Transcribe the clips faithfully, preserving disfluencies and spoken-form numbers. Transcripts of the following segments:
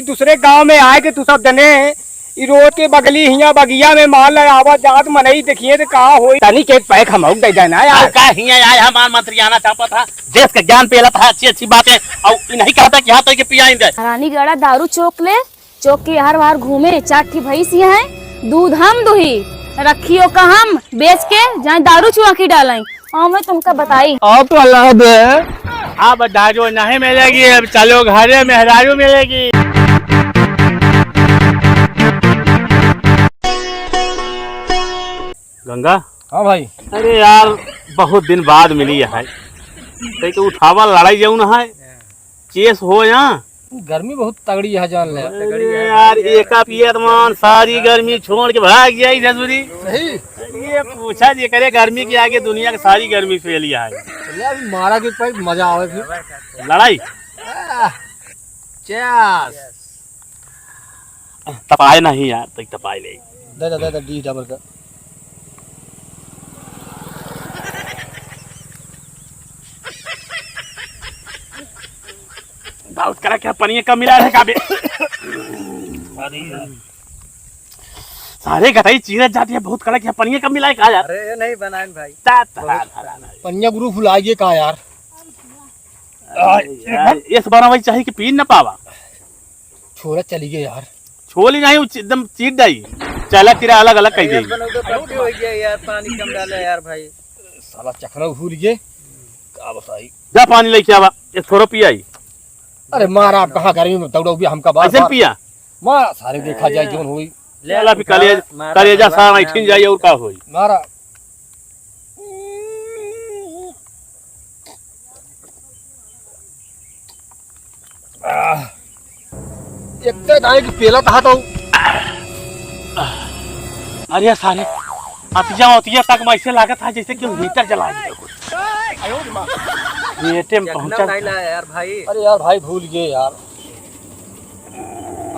दूसरे गांव में आए के तू सब जने, ई रोड के बगली हियां बगिया में माल आवत जात मनई देखिए तो का होई। तनी के पैक हमहू दे देना यार। का हियां आए हमार मंत्रियाना चापत है, देश के ज्ञान पेलत है, अच्छी अच्छी बातें, और ई नहीं कहता कि हाँ तो के पियाई दे। रानीगढ़ा दारू चौक ले, चौक के यार वार घूमे, चार ठी भैंस ही हैं, दूध हम दुही, रखियो का हम, बेच के जाए दारू चुआ की डालें। हाँ, मैं तुमका बताई। अब तो अल्लाह दे। अब दारू नहीं मिलेगी, अब चलो घरे मेहरारू मिलेगी। गंगा। हाँ भाई। अरे यार, बहुत दिन बाद मिली है, कहीं तो उठावा लड़ाई जाऊ ना है, चेस हो यहाँ। गर्मी बहुत तगड़ी है, जान ले। अरे यार, एका पियत मान सारी गर्मी छोड़ के भाग जाई ससुरी। नहीं। ये पूछा जे करे, गर्मी के आगे दुनिया के सारी गर्मी फेल है। चलिए, अभी मारा के पे मजा आवे फिर। लड़ाई। आह, चेस। तपाए नहीं यार, तक तपाए ले। दे दे, दे दे, डी डबल का। बहुत कड़क है, पनिया कम मिला है का बे? अरे यार। सारे गटाई चीरत जाती है, बहुत कड़क है, पनिया कम मिला है का यार? अरे ये नहीं बनाएन भाई। ता, ता, ता, ता, ता। पनिया गुरु फुलाइए का यार? आ, यार, इस बार वही चाही कि पी न पावा। छोरा चली गए यार। छोली नहीं, उ चि-, एकदम चीट डाई। चला तेरा अलग अलग कह अरे दे। यार, बनौदा पट्टी हो गया यार, पानी कम डाले यार भाई। साला चखना भूल गए, का बताई। जा पानी लेके आवा, एक थोड़ा पियाई। अरे मारा, आप कहाँ गर्मी में दौड़ो भी हमका बार ऐसे बार। पिया। मारा सारे देखा जाए जोन होई। ले चला भी उठा, कलेज-, मारा कलेजा भगवान सारा के नाम ऐठिन जाए और का होई। मारा। आह, एक तो दाई की पेला था तो। अरे सारे, अतिया उतिया तक में ऐसे लागत है जैसे कि हीटर जला दिया हो। पेटे में चखना पहुंचा। नहीं लाया यार भाई। अरे यार भाई भूल गए यार।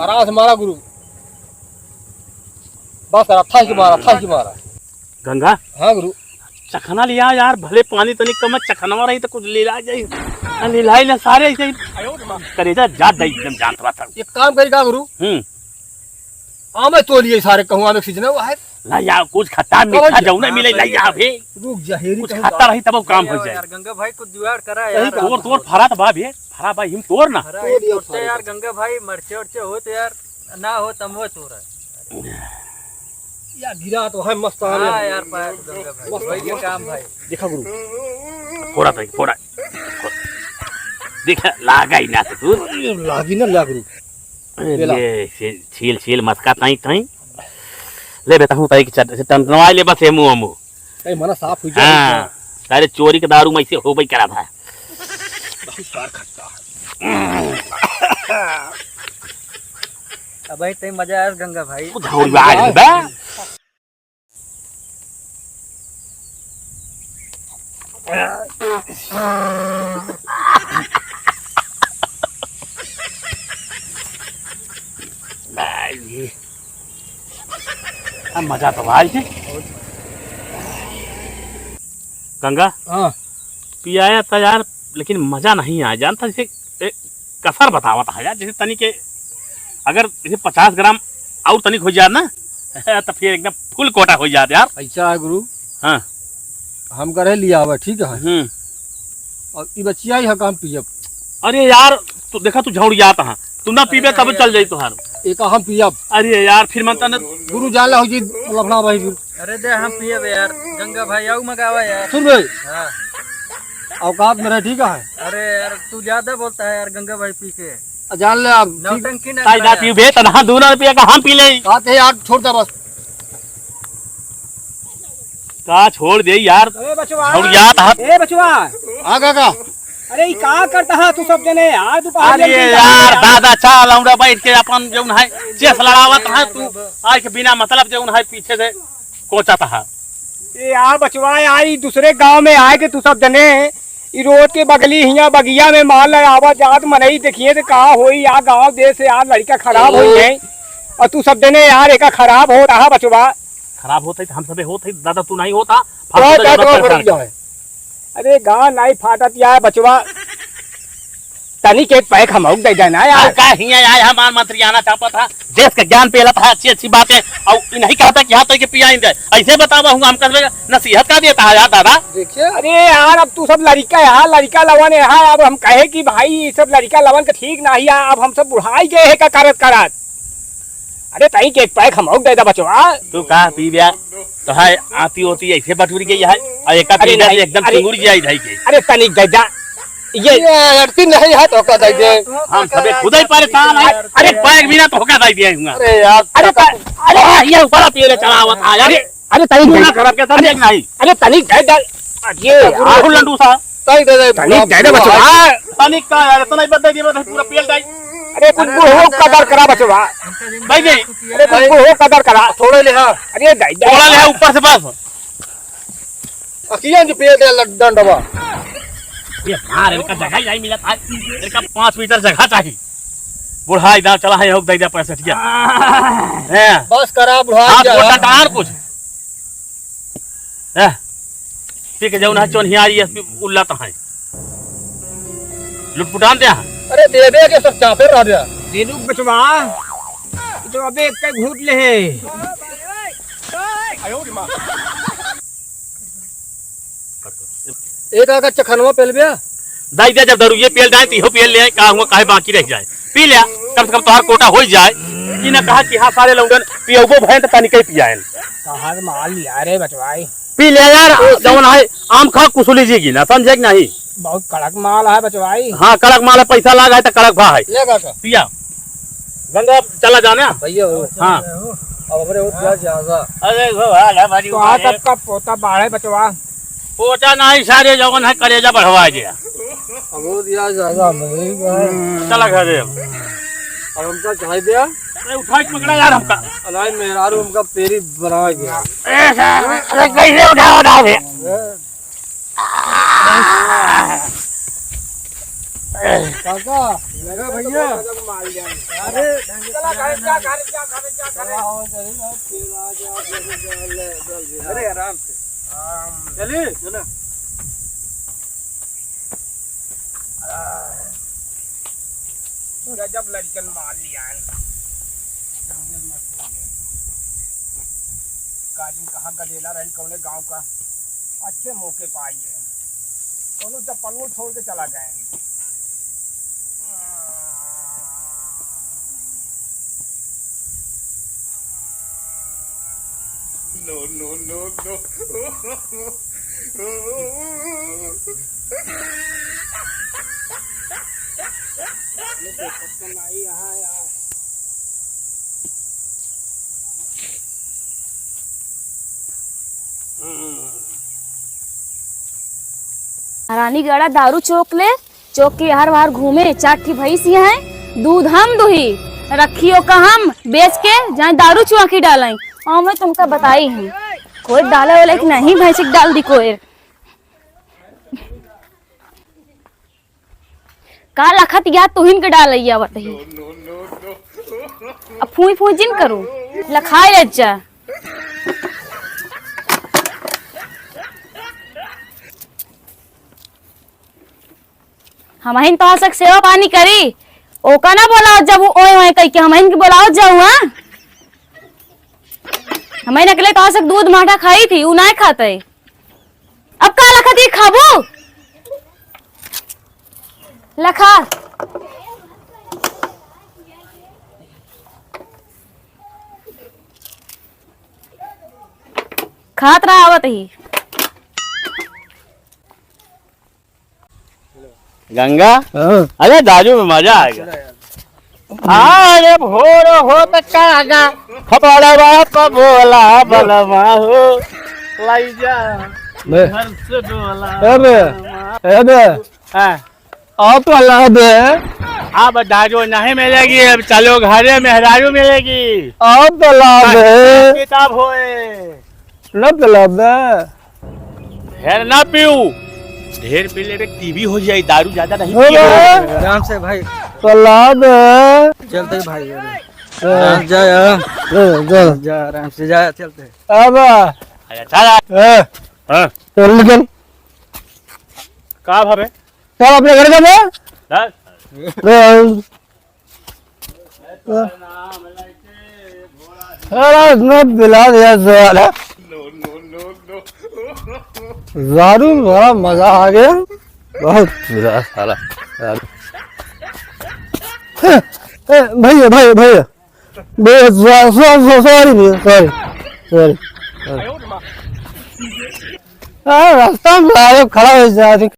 आराम से मारा गुरु। बस यार, अच्छा ही मारा, अच्छा ही मारा। गंगा। हाँ गुरु। चखना लिया यार, भले पानी तनी कम है, चखनवा रही तो कुछ लीला जाई। आ, लीलाई ना सारे ऐसे ही। करेजा जा दे एकदम जानत बात है। एक काम करी का गुरु? हम्म। आमे तो लिए सारे कहूँ, आमे सीजन हुआ है। ला यार, कुछ खट्टा मीठा जाऊ ना मिले, ला यार भाई। रुक जा, हेरी कुछ कहूँ खाता का। रही तब काम हो जाए। यार गंगा भाई कुछ जुगाड़ करा यार। तोर, तोर फरा तो बा भी, फरा बा हिम तोर ना। फरा तोर ही दिया तोरते फरा। यार गंगा भाई, मरचे उरचे हो तो यार, ना हो तमवे तोरा। या गिरा तो है मस्त आने। हाँ यार, पाया तो गंगा भाई। मस्त वही है। काम भाई। देखा गुरु। फोड़ा तो, फोड़ा। देखा, लागा ही ना तो तू। लागी ना ला गुरु। अरे, बेला। ले, से, छील, छील, मस्का ताई, ताई। ले बेटा, हूँ ताई की चट-, से टनटनवाई ले बस, एमू, एमू। ए, मना साफ हुई जाए। हाँ, सारे चोरी के दारू में ऐसे हो गई करा था। बहुत सार खट्टा है। अबे ते मजा आया गंगा भाई। तू धौरी आ गई बे। आ, मजा तो भाई थे। गंगा, हाँ। पियाया था यार, लेकिन मजा नहीं आया, जानता जैसे, ए, कसर बतावत है यार, जैसे तनी के, अगर जैसे पचास ग्राम और तनिक हो जात ना, तो फिर एकदम फुल कोटा हो जात यार। ऐसा है गुरु। हाँ। हम करे लिया हुआ, ठीक है। हम्म। और ई बचिया ही है काम पियब। अरे यार, तू देखा, तू झौड़ जात है, तू ना पीबे अरे तब यार। चल जाई तोहार। एक हम पियब। अरे यार, फिर मन तने गुरु जान ला हो जी, लफड़ा भाई फिर। अरे दे, हम पियब यार, गंगा भाई, आऊ मगावा यार। सुन बे। हाँ। औकात में रहे, ठीक है? अरे यार, तू ज्यादा बोलता है यार, गंगा भाई पी के। आ, जान ले आप, ठीक। नौटंकी ना ताई ना करा। पीबे, तो ना, दो ना रुपया का हम पी ले। बात है यार, छोड़ दे बस। का छोड़ दे यार। ए बचवा। छोड़ यार, हाथ। ए बचवा। हाँ काका। अरे, ई का करता है तू सब जने यार, दोपहर अरे में यार, दादा, चल, हमरा बैठ के अपन जौन है, चेस लड़ावत है, तू आए के बिना मतलब जौन है, पीछे से कोचत है। ए यार, बचवा यार, ई दूसरे गांव में आए के तू सब जने, ई रोड के बगली हियां बगिया में माल लड़ावा जात मनई देखिए तो का होई यार, गांव देश से यार लड़का खराब होई है। और तू सब जने यार, एका खराब हो रहा बचवा। खराब होता है तो हम सबे होत है, दादा, तू नहीं होता, तो फालतू का जरूरत तो परेशान। अरे गांव नहीं फाटत यार बचवा। तनिक एक पैक हमहू के दे देना यार। का हियाँ आए हमार मंत्रियाना चापत है, देश के ज्ञान पेलत है, अच्छी अच्छी बातें, और ई नहीं कहता कि हाँ तो के पियाइन दे। ऐसे बतावा हूँ हम कहबे नसीहत का देता है यार दादा। देखिए। अरे यार, अब तू सब लड़िका है, लड़िका लवन है, अब हम कहे कि भाई ये सब लड़िका लवन के ठीक नहीं है, अब हम सब बुढ़ाई गए हैं का करत करत। अरे तनिक एक पैक हमहू के दे दा बचवा। तू का पीब्या? तो है आती होती ऐसे बटुरी गई है, और एक अरे पीब्या नहीं, से एकदम अरे, चिंगुर जाई जाई के। अरे तनिक दे दा। ये ये आरती नहीं है तो का दे दे। हम सबे खुद ही परेशान है। अरे एक पैक भी ना तो का दे दिया हूँ। अरे यार। अरे प-, अरे हाँ, ये ऊपर पी ले चला हुआ था यार। अरे, अरे तनिक तू दे ना दा। खराब के समझे कि नहीं? अरे तनिक दे दा। अरे यार। राहुल लंडू सा। तनिक दे दे, तनिक दे दे बचवा। तनिक का यार, इतना ही बदल दिया, बस पूरा पियल जाए। अरे कुछ बुढ़ो कदर करा बचवा। भाई जी। अरे कुछ बुढ़ो कदर करा। थोड़े ले, हाँ। अरे दे दे। थोड़ा ले ऊपर से बस। अखियाँ जो पियल दे डंडवा। ये मार, इनका जगह ही नहीं मिला था। इनका पाँच मीटर जगह चाहिए। बुढ़ा इधर चला है, हो दे दे पैंसठिया। हैं? बस करा बुढ़ा आप क्या? वो डंडा और कुछ। हैं? ठीक है, जौन है चोन्हिया एसपी उल्ला तो है। लुटपुटान दे हैं। अरे देबे के सब चापे रह गया। दे दू बचवा। तो अबे एक घूट ले है। एक आगा चखनवा पेल बे। दाई दे, जब दारू ये पेल जाए तो इहो पेल ले, का हुआ काहे बाकी रह जाए। पी ले, कम से कम तोहार कोटा हो ही जाए। ई ना कहा कि हाँ सारे लौंडन पियबो भैं तो तनिक ही पियाएन। कहाँ से माल लिया रे बचवाई? पी ले यार, जौन है आम खा कुसुली जी की ना, समझे कि नहीं? बहुत कड़क माल है बचवाई। हाँ, कड़क माल है, पैसा लाग है तो कड़क भा है। ले काका। पिया। गंगा, अब चला जाना। भैया हो। हाँ। अब हमरे हो गया ज्यादा। अरे, वो हाल है भारी तो आज उम्र है। सबका पोता बाढ़े बचवा। पोता नहीं, सारे जवन है, करेजा बढ़वा दिया। अब हो गया ज्यादा, नहीं बा। चला घरे अब। अब हमका चाय दिया। अरे, उठा के पकड़ा यार हमका। अनाज मेहरारू हमका पेरी बना गया। अरे, साहब, अरे, कैसे उठाओ, उठाओ बे? हैं? काका, लगा भैया। अरे, चला, घर जा, घर जा, घर जा, घर जा। अरे, आराम से। चली, चला। गजब लड़कन मार लिया है। काजिन कहाँ गदेला रहल, कौने गाँव का? अच्छे मौके पे आई है। दोनों चप्पल वो छोड़ के चला गए। No, no, no, no। रानीगढ़ा दारू चोक ले, चोक के यार वार घूमे, चार ठी भैंस हैं, दूध हम दुही, रखियो का हम बेच के जाए दारू चुआ की डालें। और मैं तुमका बताई हूँ, कोई डाले वाले की नहीं, भैंस के डाल दी कोई। का लखत या तुहिन के डालैया बतही। अब फूई फूई जिन करू, लखाए ले जा। हमहिन तो सक सेवा पानी करी, ओका ना बोलाओ जब वो ओए ओए कह के हमहिन के बोलाओ जाऊ, हाँ? हमहिन अकेले तो सक दूध माठा खाई थी, उ ना खाते। अब का लखत ई खाबू? लखा। खात रहा आवत ही। गंगा? हाँ। अरे दारू में मजा आएगा। हाँ, अरे भोर होत कागा, खपड़वा प बोला बलमा हो, लाई जा, बे। घर से डोला ए बे, बलमा। ए बे। हाँ। आओ तो अल्लाह बे। अब दारू नहीं मिलेगी, अब चलो घरे मेहरारू मिलेगी। आओ तो अल्लाह बे। किताब होए। न पिलाबे। ढेर ना पीऊ, ढेर पी लेबे टीबी हो जाई, दारू ज्यादा नहीं हो पियो। बे। आराम से भाई। पिलाबे। चलते ही भाई, अरे। हाँ। आराम से जा यार। ए, जा। जा, आराम से जा, चलते हैं। अब। अच्छा, चल। ए। हाँ। चल निकल। का भावे? चल अपने घर का बे। चल। अरे, इतना बिला दिया साला। दारू में बड़ा मजा आ गया। बहुत बुरा साला दारू। ए, ए, भैया, भैया, भैया। बे-, सॉ-, सॉ-, सॉ-, सॉरी भैया, सॉरी, सॉरी, सॉरी। आ, रास्ता में आए, खड़ा हो जाए।